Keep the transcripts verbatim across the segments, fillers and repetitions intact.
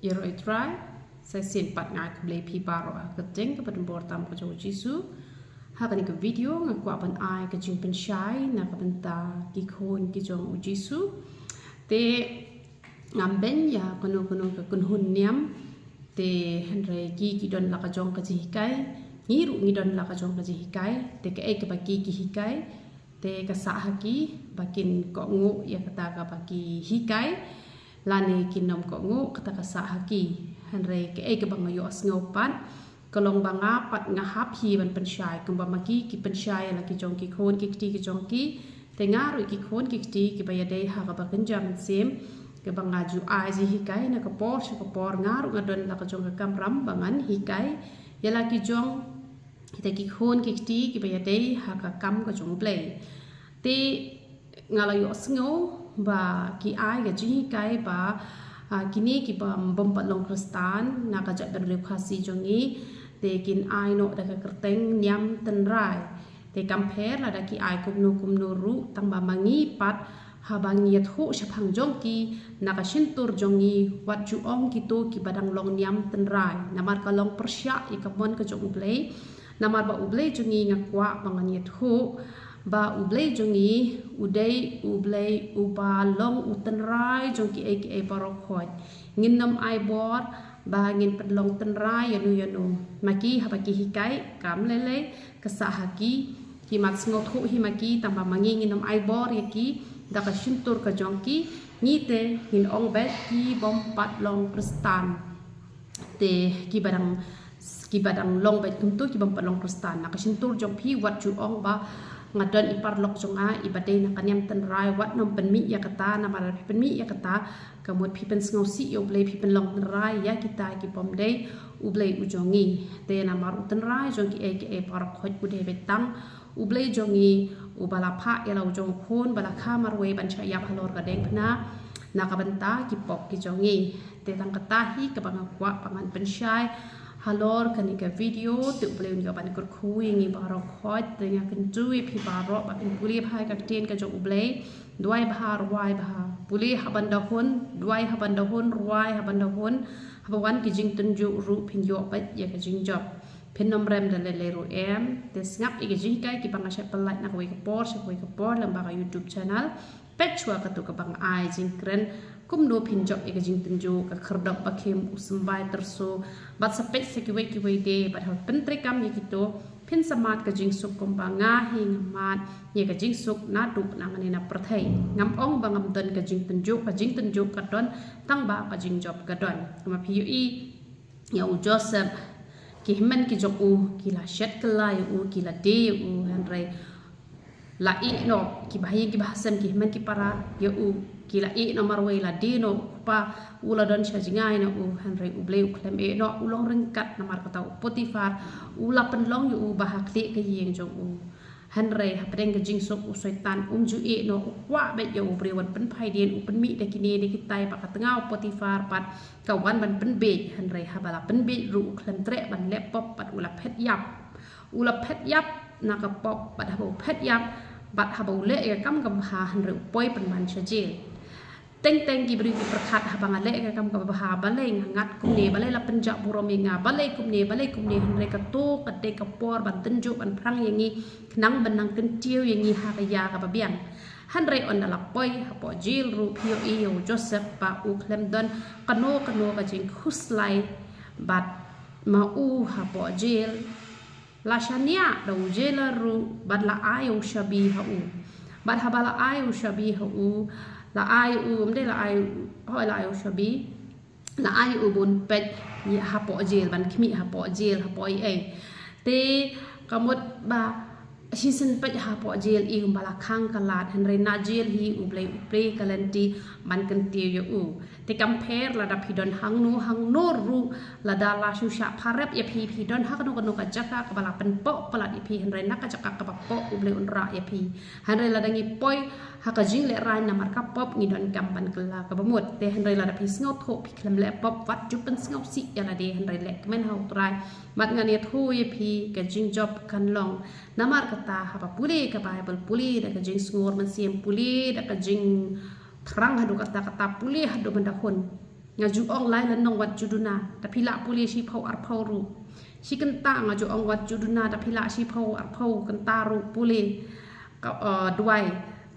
Ïaroh ïa u Trai. Sa shisien pat nga ai khublei ïa phi baroh ha ka kyrteng kaba donbor tam ka jong u Jisu. Ha kane ka video nga kwah ban ai ka jingpynshai na ka bynta ki khun ki jong u Jisu. Te ngam beiñ ïa kano kano ka kynhun niam. Te hynrei ki ki don la ka jong ka jinghikai, ngi ruh ngi don la ka jong ka jinghikai. Te kaei kaba ki ki hikai, te ka sah ha ki ba kin kohnguh ïa kata kaba ki hikai, lane kin ym kohnguh, kata ka sah ha ki. Hynrei kaei kaba nga ïohsngew pat, ka long ba nga pat nga hap hi ban pynshai, kumba ma ki ki pynshai ïa la ki jong ki khun ki kti ki jong ki. Te nga ruh ki khun ki kti kiba ïadei ha kaba kynja mynsiem, kaba nga ju ai jinghikai na ka por sha ka por, nga ruh nga don la ka jong ka kamram ba ngan hikai ïa la ki jong kita ki khun ki kti kiba ïadei ha ka kam ka jong U Blei. Te nga la ïohsngew ba ki ai ka jinghikai ba, ah, kine kiba ym pat long Khristan na ka jaitbynriew Khasi jong ngi, te kin ai noh da ka kyrteng niam tynrai. Te kam pher lada ki ai kumno kumno ruh, tang ba ma ngi pat haba ngi ïathuh shaphang jong ki, na ka shyntur jong ngi wat ju ong kito kiba dang long niam tynrai, namar ka long pyrshah ïa ka mon ka jong U Blei. Namar ba U Blei jong ngi, nga kwah ba ngan ïathuh ba U Blei jong ngi u dei U Blei uba long u tynrai jong kiei kiei baroh khoit. Ngin ym ai bor ba ngin pynlong tynrai ïano ïano. Ma ki haba ki hikai, kam lei lei, ka sah ha ki, ki mat sngewthuh hi ma ki, tang ba ma ngi ngin ym ai bor ïa ki da ka shyntur ka jong ki. Ngi te ngin ong beit ki bym pat long Khristan. Te kiba dang, kiba dang long beit kumto ki bym pat long Khristan. Na ka shyntur jong phi wat ju ong ba nga don i paralok jong nga iba dei na ka niam tynrai, wat nym pynmih ïa kata, namar phi pynmih ïa kata, ka mut phi pynsngewsih ïa U Blei, phi pynlong tynrai ïa kita ki bym dei U Blei u jong ngi. Te namar u tynrai jong kiei kiei baroh khoit u dei beit tang U Blei jong ngi, uba la phah ïa la u jong u khun ba la kha marwei ban shah ïap halor ka diengphna na ka bynta ki pop ki jong ngi. Te tang kata hi kaba nga kwah ba ngan pynshai halor kane ka video. Te U Blei un ïoh ban kyrkhu ïa ngi baroh khoit. Te nga kyntu ïa phi baroh ba phin pule bha ïa ka ktien ka jong U Blei. Duwai bha, rwai bha. Pule ha ban da hun, duwai ha ban da hun, rwai ha ban da hun. Haba wan ki jingtynjuh ruh phin ïoh beit ïa ka jingjop. Phin ym rem da lei lei ruh em. Te sngap ïa ki jinghikai kiba nga shah pyllait na kawei ka por sha kawei ka por lyngba ka YouTube channel. Peit shuwa kato kaba nga ai jingkren kumno phin jop ïa ka jingtynjuh, ka khyrdop ba khim, u symbai tyrso, bad sa peit sa kiwei kiwei de, bad haba pyntreikam ïa kito, phin sa mad ka jingsuk kumba nga hi nga mad ïa ka jingsuk naduh nangne na pyrthei. Ngam ong ba ngam don ka jingtynjuh, ka jingtynjuh ka don, tang ba ka jingjop ka don. Kumba phi ïohi ïa u Joseph, ki hynmen ki jong u ki la shet kylla ïa u, ki la die ïa u, hynrei la ïeh noh. Kiba ha ïing kiba ha sem, ki hynmen ki para ïa u ki la ïeh noh marwei, la die noh. U kpa u la don sha jngai na u, hynrei U Blei u khlem ïeh noh, u long ryngkat. Namar kata u Potiphar u la pynlong ïa u ba ha khlieh ka ïing jong u. Hynrei hapdeng ka jingsuk u Soitan um ju ïeh noh, u kwah beit ïa u briew ban pynphai dien, u pynmih da kine da kitai, bad ka tnga u Potiphar pat ka wan ban pynbiej. Hynrei haba la pynbiej ruh u khlem treh ban leh pop, bad u la phet ïap. U la phet ïap na ka pop, bad haba u phet ïap, bad haba u leh ïa ka kam kaba bha, hynrei u poi pynban sha jel. Teng teng ki briew ki pyrkhat, haba nga leh ïa ka kam kaba bha, balei nga ngat kumne, balei la pynjah burom ïa nga, balei kumne, balei kumne. Hynrei kato ka dei ka por ban tynjuh ban phrang ïa ngi, khnang ban nang kyntiew ïa ngi ha ka ïa kaba biang. Hynrei ynda la poi hapoh jel ruh, phi ïohi ïa u Joseph ba u khlem don kano kano ka jingkhuslai bad ma u hapoh jel. La shaniah da u jailer ruh bad la ai u shabi ha u. Bad haba la ai u shabi ha u, la ai u, ym dei la ai u, hooid la ai u shabi. La ai u ban peit hapoh jel, ban khmih hapoh jel, hapoh ei ei. Te ka mut ba shisien peit hapoh jel, i kumba la khang ka lad, hynrei na jel hi U Blei u plie ka lynti ban kyntiew ïa u. Te kam pher lada phi don hangno hangno ruh, lada la shu shah pharep ïa phi, phi don ha kano kano ka jaka kaba la pynpoh palat ïa phi, hynrei na ka jaka kaba poh U Blei un rah ïa phi. Hynrei lada ngi poi ha ka jinglehraiñ namar ka pop, ngi donkam ban kylla kaba mut. Te hynrei lada phi sngewthuh phi khlem leh pop, wat ju pynsngewsih ïa lade, hynrei leh kmen ha U Trai. Bad ngan ïathuh ïa phi, ka jingjop kan long. Namar kata haba pule ka Baibl, pule da ka jingsngur mynsiem, pule da ka jingthrang haduh katta katta, pule haduh ban da hun. Nga ju ong lai lynnong wat ju duna, da phi lah pule shiphew arphew ruh. Shi kynta nga ju ong wat ju duna, da phi lah shiphew arphew kynta ruh pule. Ka, uh, duwai.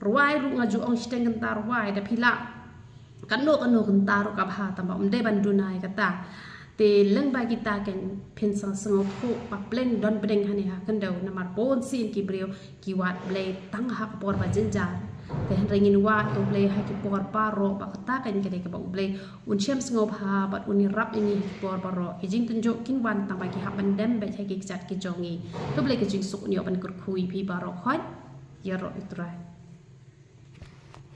Rwai ruh nga ju ong shiteng kynta rwai, da phi lah kano kano kynta ruh ka bha, tangba ym dei ban duna ïa kata. Te lyngba kita kein phin sa sngewthuh ba pleng don bneng hangne ha khyndew, namar bun sien ki briew ki wad Blei tang ha ka por ba jynjar. Te hynrei ngin wad U Blei ha ki por baroh, ba kata kein ka dei kaba U Blei un shem sngewbha bad un ïarap ïa ngi ha ki por baroh. Ki jingtynjuh kin wan tangba ki hap ban dem beit ha ki kjat ki jong ngi. To Blei ka jingsuk un ïoh ban kyrkhu ïa phi baroh khoit. Ïaroh ïa U Trai.